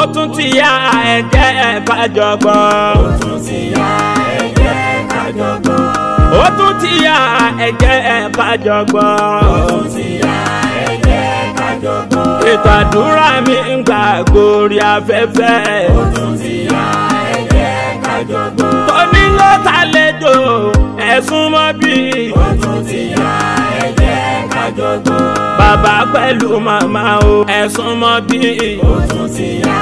Ó tún ti yá, ẹ jẹ́ ká jọ gbọ́. Ó tún ti yá, ẹ jẹ́ ká jọ gbọ́. Ó tún ti yá, ẹ jẹ́ ká jọ gbọ́. Ó tún ti yá, ẹ jẹ́ ká jọ gbọ́. Ètò àdúrà mi ń gbà gorí afẹ́fẹ́. Ó tún ti yá, ẹ jẹ́ ká jọ gbọ́. Tónílé tàlejò ẹ̀sùn mọ́ bí. Ó tún ti yá, ẹ jẹ́ ká jọ gbọ́. Bàbá pẹ̀lú màmá o ẹ̀sùn mọ́ bí. Ó tún ti yá,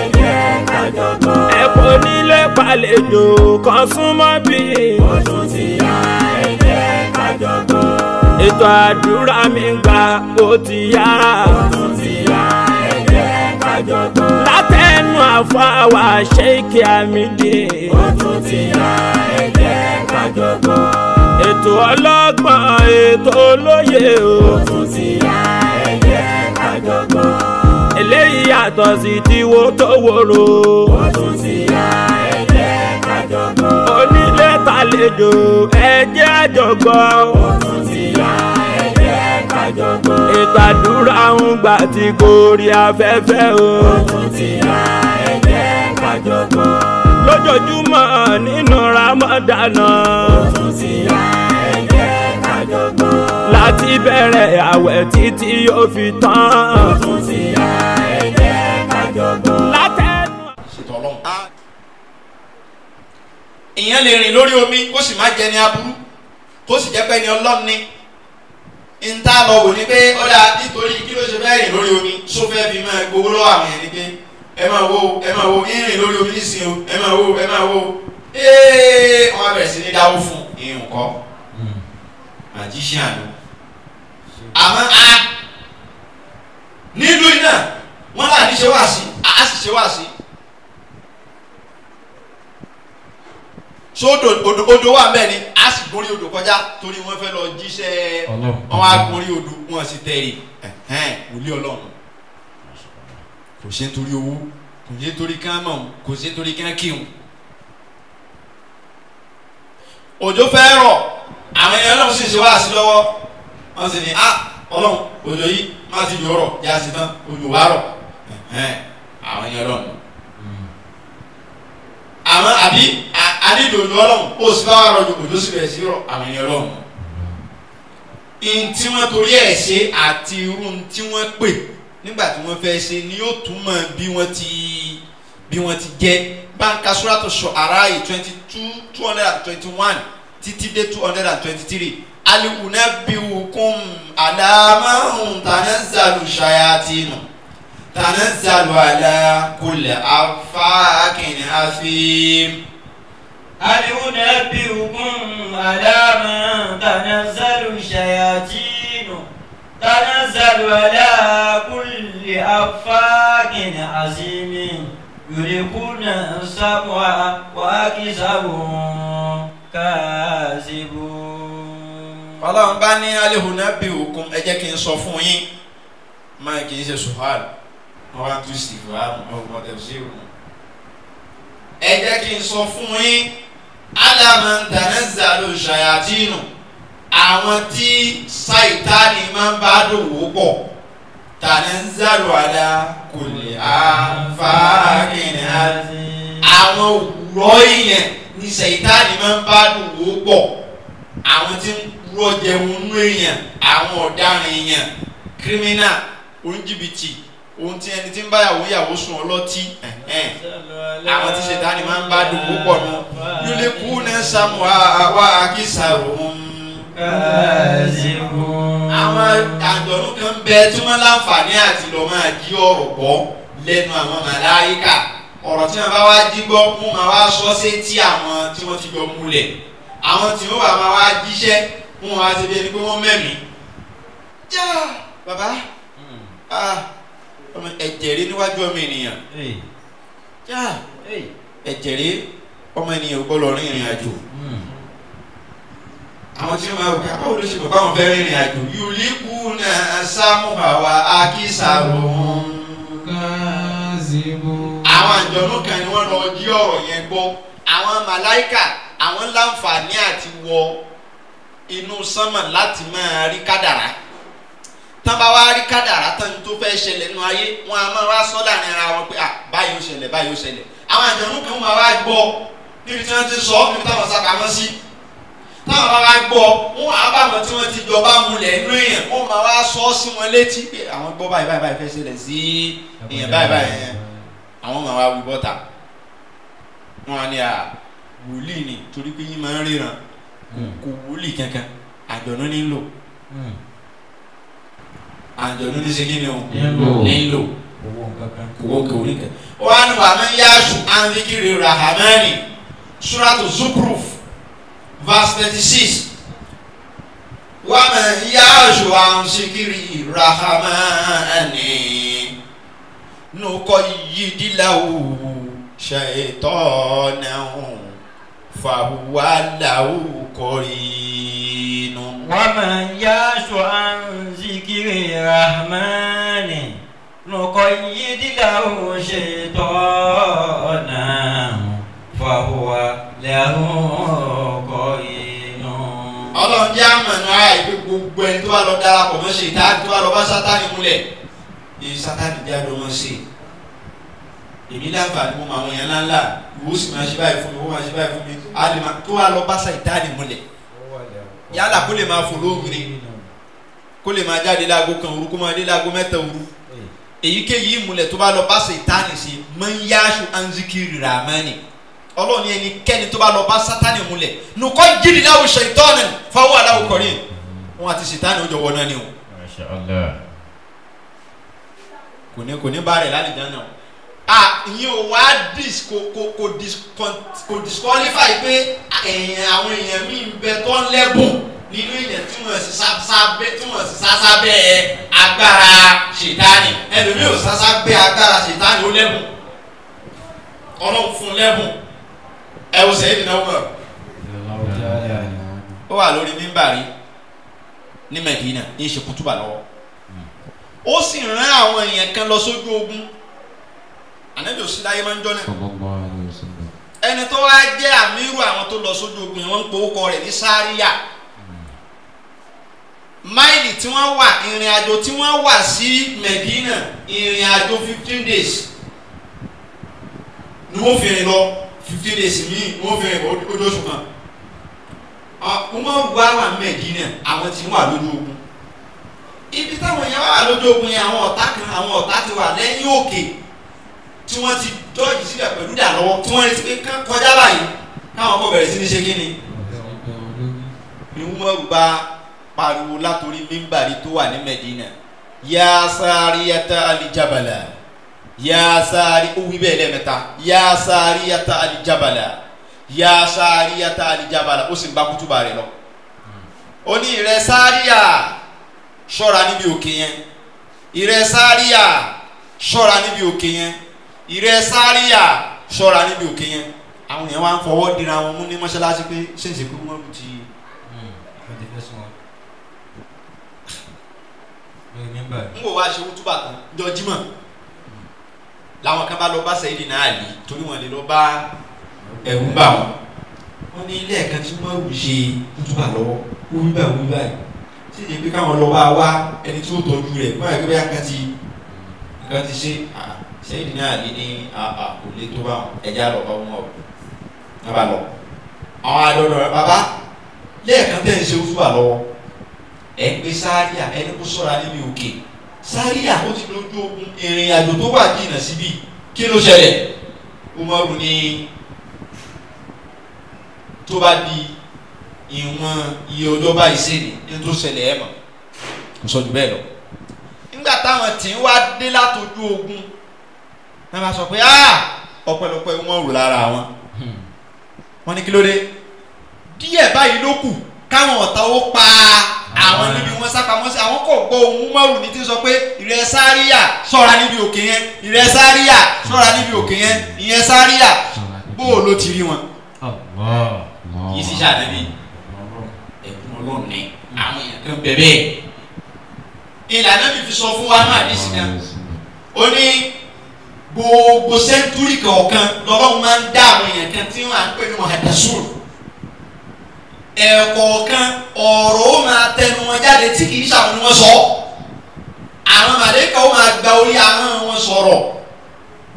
ẹ jẹ́ ká jọ gbọ́. Ẹ kò nílé pàlejò kan súnmọ́ bí. Ó tún ti yá, ẹ jẹ́ ká jọ gbọ́. Ètò àdúrà mi ń gbà ó ti yá. Ó tún ti yá, ẹ jẹ́ ká jọ gbọ́. Látẹnu àfáwà Sheikh Hamidi. Ó tún ti yá, ẹ jẹ́ ká jọ gbọ́. Ètò ọlọ́gbọ́n ètò olóye o. Ó tún ti yá, ẹ jẹ́ ká jọ gbọ́. Eléyìí yàtọ̀ sí tiwo tó wòrò. Ó tún ti yá, ẹ jẹ́ ká jọ gbọ́. Onílé tàlejò ẹ jẹ́ á jọ gbọ́. Ó tún ti yá, ẹ jẹ́ ká jọ gbọ́. Ètò àdúrà ń gbà tí gorí afẹ́fẹ́ o. Ó tún ti yá, ẹ jẹ́ ká jọ gbọ́. Lójoojúmọ́ nínú Ramadana. Ó tún ti yá, ẹ jẹ́ ká jọ gbọ́. Láti bẹ̀rẹ̀ àwẹ̀ títí yóò fi tán. Ó tún ti yá, ẹ jẹ́ ká jọ gbọ́. Látẹnu. Ṣètò Ọlọ́run. Ìyẹn lè rìn lórí omi kó sì má jẹ ní aburú kó sì jẹ́ pé ní Ọlọ́run ni. N ta lọ wò ni pé ó dáa nítorí kí ló ṣe fẹ́ rìn lórí omi só fẹ́ fi máa gbowó lọ́wọ́ àwọn yẹn ni pé ẹ máa wo ẹ máa wo ìrìn lórí omi nísìnyí o ẹ máa wo ẹ máa wo ee wọ́n á bẹ̀rẹ̀ sí ní dáwó fún ìhùn kọ́ magician ló. Àmọ́ a nílùú iná wọ́n là ní ṣe wá sí a sì ṣe wá sí. Sódò odò wà bẹ́ẹ̀ ni a sì gorí odò kọjá torí wọ́n fẹ́ lọ jíṣẹ́ wọn á gorí odò wọn sì tẹ̀rì wòlíì Ọlọ́run. Kò ṣe nítorí owó, kò ṣe nítorí kán mọ̀, kò ṣe nítorí kán kírun. Òjò fẹ́ rọ̀, àwọn èèyàn Ọlọ́run sì ṣe wá sí lọ́wọ́. Wọ́n sì ní a Ọlọ́run òjò yìí má ti jò rọ̀ yá sí tán òjò wá rọ̀. Àwọn èèyàn Ọlọ́run. Àwọn àbí àníjò òjò Ọlọ́run ó sì bá wà rọ̀jò òjò sì bẹ̀rẹ̀ sí rọ̀ àwọn èèyàn Ọlọ́run. Ntí wọ́n torí ẹ̀ ṣe àti irú ntí wọ́n pè nígbà tí wọ́n fẹ́ ṣe ni yóò tún mọ̀ bí wọ́n ti jẹ́. Báńkà Suratu Shu'ara 221 títí dé 223. Al-unabbi'ukum ala man tanazzalu shayatinu tanazzalu ala kulli affakin athim. Al-unabbi'ukum ala man tanazzalu shayatinu tanazzalu ala kulli affakin azim yulikuna sam'a wa aksaruhum kazibun. Ọlọ́run bá ní alihunabbi'ukum ẹ jẹ́ kí n sọ fún yín máa kì í ṣe sùhàl wọn wá tún sí ìfàmù ọgbọ́n tẹ̀síìrù. Ẹ jẹ́ kí n sọ fún yín ala man tanazzalu shayatinu àwọn tí sáìtánì máa ń bá dòwò pọ̀ tanazzalu ala kulli affakin azim. Àwọn òwúrọ̀ yẹn ní sáìtánì máa ń bá dòwò pọ̀, àwọn tí ń rọ jẹun nú èèyàn, àwọn ọ̀daràn èèyàn, kírímínà, oníjìbìtì, ohun tí ẹni tí ń báyàwó yàwó sùn ọlọ́tí, àwọn tí ṣètánì máa ń bá dòwò pọ̀ nù. Yulikuna sam'a wa aksaruhum kazibun. Àwọn àjọ̀nú kan bẹ tí wọ́n láǹfààní àti lọ máa jí ọ̀rọ̀ gbọ́ lẹ́nu àwọn màláíkà. Ọ̀rọ̀ tí wọ́n bá wá jí gbọ́ wọ́n máa wá sọ sétí àwọn tí wọ́n ti jọ múlẹ̀. Àwọn tí wọ́n bá máa wá jíṣẹ́ wọ́n wá ṣe bí ẹni pé wọ́n mẹ́mí. Já bàbá ẹ̀jẹ̀ rí níwájú ọmọ ènìyàn. Já ẹ̀jẹ̀ rí ọmọ ènìyàn ò gbọ́dọ̀ rin ìrìn àjò. Àwọn tí wọ́n máa wò pé báwo ló ṣe bọ̀ báwọn fẹ́ rìnrìn àjò. Yulikuna sam'a wa aksaruhum kazibun. Àwọn àjọ̀nú kan ni wọ́n lọ jí ọ̀rọ̀ yẹn gbọ́. Àwọn màláíkà àwọn láǹfààní àti wọ inú sánmà láti máa rí kádàrá. Tán bá wá rí kádàrá tán tó fẹ́ ṣẹlẹ̀ nínú ayé, wọn a máa wá sọ láàrin ara wọn pé báyìí ó ṣẹlẹ̀, báyìí ó ṣẹlẹ̀. Àwọn àjọ̀nú kan máa wá gbọ́ níbi tí wọ́n ti sọ, níbi táwọn sápamọ́ sí. Táwọn bá wá gbọ́, wọn á bá wọn tí wọ́n ti jọba múlẹ̀ nínú èèyàn, wọ́n máa wá sọ sí wọn létí pé àwọn gbọ́ báyìí báyìí báyìí fẹ́ ṣẹlẹ̀ sí èèyàn báyìí báyìí yẹn. Àwọn máa wá wí bọ́ta. Wọn á ní à wòlíì ni torí pé yín máa ń ríran, kò wòlíì kankan, àjọ̀nú ní ń lò. Àjọ̀nú ní segin ni o ní lò kò wọ́n kan. Wọ́n á ní wàá máa ń yáṣu anzikiri rahamani suratu Zukruf verse 36. Wàá máa ń yáṣu anzikiri rahamani nuqayyidilahu shaytanan fahuwa lahu qarinu. ومن يعش عن ذكر الرحمن نقيد له شيطانا فهو له قرين. Ọlọ́run jẹ́ àmọ̀nà àìpé gbogbo ẹni tó bá lọ darapọ̀ mọ́ ṣètánì, tó bá lọ bá sátánì múlẹ̀, èyí sátánì jẹ́ àdó wọn ṣe. Èmi láǹfààní mo mọ àwọn èèyàn ńláńlá, ìwọ sì máa ṣe báyìí fún mi, wọ́n máa ṣe báyìí fún mi, á lè máa tó wá lọ bá ṣètánì múlẹ̀. Yálà kó lè máa fò lóru ni, kó lè máa jáde láago kan òru, kó máa dé láago mẹ́ta òru. Èyíkéyìí ìmùlẹ̀ tó bá lọ bá ṣètánì ṣe máa ń yáṣu anzikiri ramani. Ọlọ́run ní ẹnikẹ́ni tó bá lọ bá sátánì múlẹ̀ nùkọ́ jírí láwùjọ ìtọ́nà fáwọn aláwọ̀ kọrin wọn àti ṣètánì ó jọ wọ náà ni o. Masha Allah. Kò ní bá rẹ̀ lálejò náà. Ìyẹn ò wá kò disqualify pé èèyàn àwọn èèyàn míì ń bẹ tó ń lẹ́bùn nínú èèyàn tí wọ́n sì sásábẹ́ agbára ṣètánì. Ẹlòmíì ò sásábẹ́ agbára ṣètánì, ó lẹ́bùn, Ọlọ́run fún lẹ́bùn. Ẹ wo sẹ́yìn náà wọ̀, ó wà lórí mímbàrí ní Mẹdínà ní ṣe kútúbà lọ́wọ́, ó sì rán àwọn èèyàn kan lọ sójú ogun. Ànábì ò sí láyé máa ń jọ́ náà. Ẹni tó wá jẹ́ àmírù àwọn tó lọ sójú ogun yẹn, wọ́n ń pe orúkọ rẹ̀ ní Sáríà. Máìlì tí wọ́n wà, ìrìn àjò tí wọ́n wà sí Mẹdínà, ìrìn àjò 15 days ni wọ́n fi rìn lọ. 15 days míì wọ́n fi rìn bọ̀ ojóṣù kan. Wọ́n wá wà Mẹdínà, àwọn tí wọ́n wà lójú ogun. Ibi táwọn yẹn wà lójú ogun yẹn, àwọn ọ̀tá kan, àwọn ọ̀tá ti wà lẹ́yìn òkè tí wọ́n ti dọ́ọ̀jì síbẹ̀ pẹ̀lú dà lọ́wọ́, tí wọ́n retí pé ká kọjá báyìí káwọn kọ́ bẹ̀rẹ̀ sí ní ṣe kí ni. Ni Umaru bá pariwo látòrí mímbàrí tó wà ní Mẹdínà, ya Sariyata alijabala, ya Sari, ó wí bẹ́ẹ̀ lẹ́ẹ̀mẹ́ta, ya Sariyata alijabala, ya Sariyata alijabala, ó sì ń bá kútùbà rẹ̀ lọ. Ó ní ìrẹ Sáríà ṣọ́ra níbi òkè yẹn, ìrẹ Sáríà ṣọ́ra níbi òkè yẹn, ìrẹ Sáríà ṣọ́ra níbi òkè yẹn. Àwọn èèyàn wá ń fọwọ́ dira wọn mú ní mọ́ṣáláṣí pé ṣèṣe pé wọ́n ti. N kò wá ṣe wútúbà tán jọ Jímọ̀ làwọn kan bá lọ bá Sayyidina Ali, torí wọn lè lọ bá ẹ̀rù bà wọn. Wọ́n ní ilé ẹ̀kan tí wọ́n rù ṣe wútúbà lọ́wọ́, wí báyìí wí báyìí, ṣèṣe pé káwọn lọ bá wá ẹni tí ó tọ́jú rẹ̀, wọ́n yà kí bóyá kan ti ṣe. Sayyidina Ali ní kò lè tó bá wọn, ẹja lọ bá wọn ọ̀ bá lọ. Àwọn àdọ́dọ̀ rẹ̀ bàbá lẹ́ẹ̀kan tẹ̀ ń ṣe wútúbà lọ́wọ́, ẹ̀ ń pe Sáríà, ẹni kó sọ̀rọ̀ níbi òkè. Sáríà ó ti lójú ogun, ìrìn àjò tó wà jìnnà síbí, kí ló ṣẹlẹ̀? Umaru ní tó bá di ìwọ̀n iye ọjọ́ báyìí sẹ́ni ní tó ṣẹlẹ̀ ẹ̀ mọ̀, kò sọ jù bẹ́ẹ̀ lọ. Nígbà táwọn tí ń wá dé látojú ogun, wọ́n bá sọ pé ọpẹ́lọpẹ́ Umaru lára wọn. Wọ́n ní kí ló dé? Díẹ̀ báyìí ló kù káwọn ọ̀tá ó pa àwọn níbi wọn sápamọ́ sí. Àwọn kò gbọ́ ohun Umaru ní ti sọ pé ìrẹ Sáríà ṣọ́ra níbi òkè yẹn, ìrẹ Sáríà ṣọ́ra níbi òkè yẹn, ìyẹn Sáríà bóò ló ti rí wọn. Kì í sì ṣàdébí ẹ̀kún Ọlọ́run ní àwọn èèyàn kan bẹ̀bẹ̀. Ìlànà mi fi sọ fún wa náà àdìsí náà, ó ní gbogbo sẹ́ńtúrì kọ̀ọ̀kan lọ́lọ́run máa ń dá àwọn èèyàn kan tí wọ́n à ń pè ní muhaddasun. Ẹ̀kọ̀ọ̀kan ọ̀rọ̀ ó máa tẹnu wọn jáde tí kì í ṣàwọn ni wọ́n sọ. gba orí ahọ́n wọn sọ̀rọ̀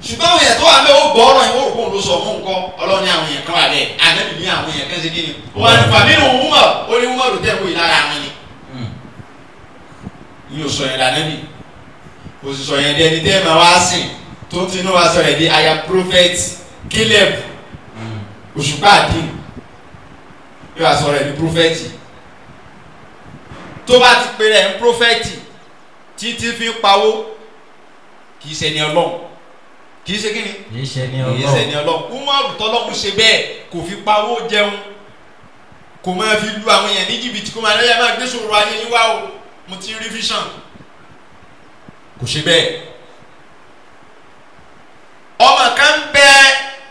ṣùgbọ́n àwọn èèyàn tó wà bẹ́ẹ̀ ó gbọ́ ọ̀rọ̀ yẹn ó rò kóun ló sọ mú nǹkan ọlọ́run ní àwọn èèyàn kan wà bẹ́ẹ̀ ànábì ní àwọn èèyàn kan ṣe kí ni wọ́n ní fàmínú Umar ó ní Umar tẹ̀ wọ́n lára wọn ni. Yóò sọ yẹn lànàbì kò sì sọ yẹn di ẹni tẹ́ ẹ máa wá sìn tó ń tinú wa sọ yẹn di aya prophet Caleb Òṣùpá àdín yóò wá sọ rẹ̀ di prophet tó bá ti pè rẹ̀ ń prophet títí fi ń pawó kì í ṣe ni Ọlọ́run kì í ṣe kí ni kì í ṣe ni kì í ṣe ni Ọlọ́run Umaru tọ́lọ́run ṣe bẹ́ẹ̀ kò fi pawó jẹun kò máa fi lu àwọn èèyàn ní jìbìtì kó máa lọ́yà máa gbé sòrò ayé yín wá o mo ti rí vision kò ṣe bẹ́ẹ̀. Ọmọ kan bẹ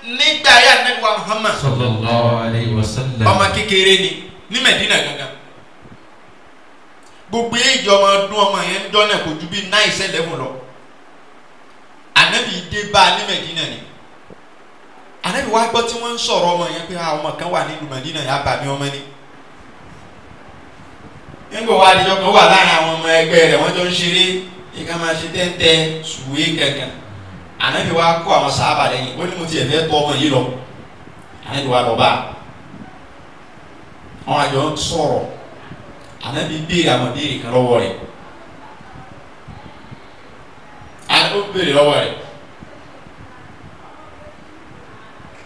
nígbà yà Ànábì wa Muhammad sallallahu alayhi wa sallam ọmọ kékeré ni ní Mẹ̀dínà gangan gbogbo èjì ọmọ ọdún ọmọ yẹn ń dọ́nà kò ju bíi 9-11 lọ. Ànábì dé bá a ní Mẹ̀dínà ni Ànábì wá gbọ́ tí wọ́n ń sọ̀rọ̀ ọmọ yẹn pé ọmọ kan wà nílùú Mẹ̀dínà yà bà mí ọmọ ni. Nígbà wo adijọ́ kan wà láàrin àwọn ọmọ ẹgbẹ́ rẹ̀ wọ́n jọ ń ṣeré ìka máa ṣe tẹ́ntẹ́ sùwé kankan. Ànábì wá kó àwọn sábà lẹ́yìn ó ní mo tiẹ̀ fẹ́ tọ́ ọmọ yìí lọ. Ànábì wá lọ bá àwọn àjọ ń sọ̀rọ̀. Ànábì béèrè àwọn béèrè kan lọ́wọ́ rẹ̀. Ó béèrè lọ́wọ́ rẹ̀.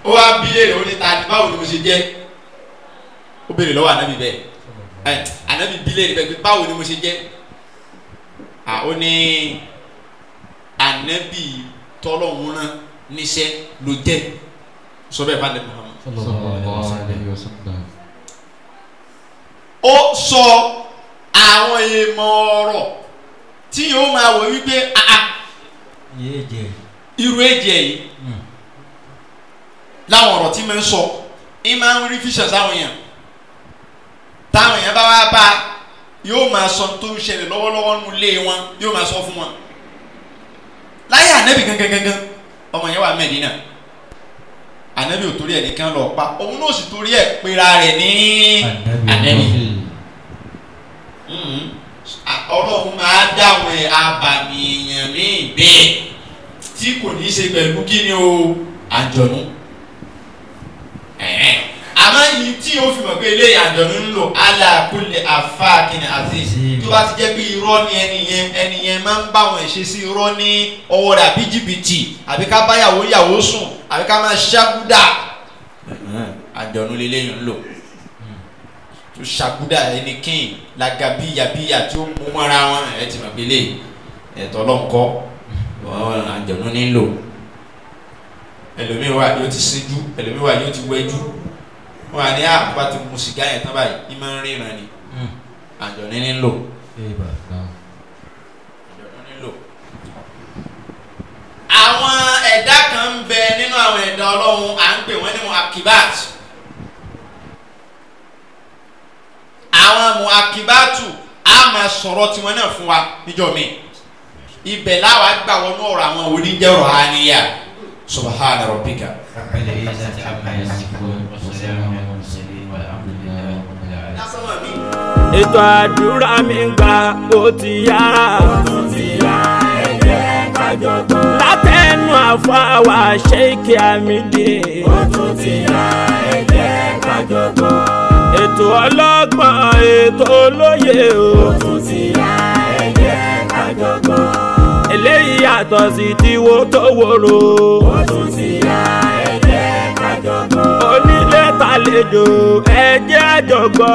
Ó wá bí léèrè ó ní ta ni báwo ni mo ṣe jẹ́. Ó béèrè lọ́wọ́ Ànábì bẹ́ẹ̀. Ànábì bí léèrè bẹ́ẹ̀ pé báwo ni mo ṣe jẹ́. Ó ní Ànábì tọ́lọ́hún rán níṣẹ́ ló jẹ́. Sọ bẹ́ẹ̀ bá Ànábì Muhammad. Sallallahu alayhi wa sallam. Ó sọ àwọn èèmọ̀ ọ̀rọ̀ tí yóò máa wò wípé irú èjì yìí láwọn ọ̀rọ̀ tí mo ń sọ ẹ máa ń rí fíṣàn sáwọn èèyàn táwọn èèyàn bá wá bá yóò máa sọ tó ń ṣẹlẹ̀ lọ́wọ́lọ́wọ́ nínú ilé wọn yóò máa sọ fún wọn. Láyé Ànábì gangan gangan ọmọ yẹn wà Mẹ́dínà Ànábì ò torí ẹ̀ nìkan lọ pa òun náà sì torí ẹ̀ pera rẹ̀ ní Ànábì. Ọlọ́run máa dáwọn abàmì èèyàn míì bẹ́ẹ̀ tí kò ní í ṣe pẹ̀lú kí ni o àjọ̀nú. Àmọ́ yìí tí o fi mọ̀ pé eléyìí àjọ̀nú ń lò ala kulli afáàkìnì aziz tó bá ti jẹ́ pé irọ́ ni ẹni yẹn máa ń bá wọn ṣe sí irọ́ ní ọwọ́ rẹ̀ àbí jìbìtì àbí ká báyàwó yàwó sùn àbí ká máa ṣàgúdà àjọ̀nú lélẹ́yìn ń lò tó ṣàgúdà ẹni kín laga bíyàbíyà tí ó mú mọ́ra wọn ẹ ti mọ̀ pé lè ẹ̀tọ́ ọlọ́nkọ́ àjọ̀nú ní lò ẹlòmíì wà yóò ti síjú ẹlòmíì wà yóò ti wẹ́jú wọn à ní àbá ti mu sìgá yẹn tán báyìí ní máa ń ríran ni àjọ̀nú ní lò àjọ̀nú ní lò. Àwọn ẹ̀dá kan ń bẹ nínú àwọn ẹ̀dá Ọlọ́run à ń pè wọ́n ní muakibat. Àwọn muakibatu a máa sọ̀rọ̀ tiwọn náà fún wa níjọ́ mi ibẹ̀ láwa gbà wọnú ọ̀rọ̀ àwọn oníjẹ́ ruhaniya. Subhana rabbika. Rabbil izzati amma yasifun wa salamun alal mursalin walhamdulillahi rabbil alamin. Ètò àdúrà mi ń gbà ó ti yá. Ó tún ti yá, ẹ jẹ́ ká jọ gbọ́. Látẹnu àfáwà Sheikh Amidi. Ó tún ti yá, ẹ jẹ́ ká jọ gbọ́. Ètò ọlọ́gbọ́n ètò olóye o. Ó tún ti yá, ẹ jẹ́ ká jọ gbọ́. Eléyìí yàtọ̀ sí tiwo tó wòrò. Ó tún ti yá, ẹ jẹ́ ká jọ gbọ́. Onílé tàlejò ẹ jẹ́ á jọ gbọ́.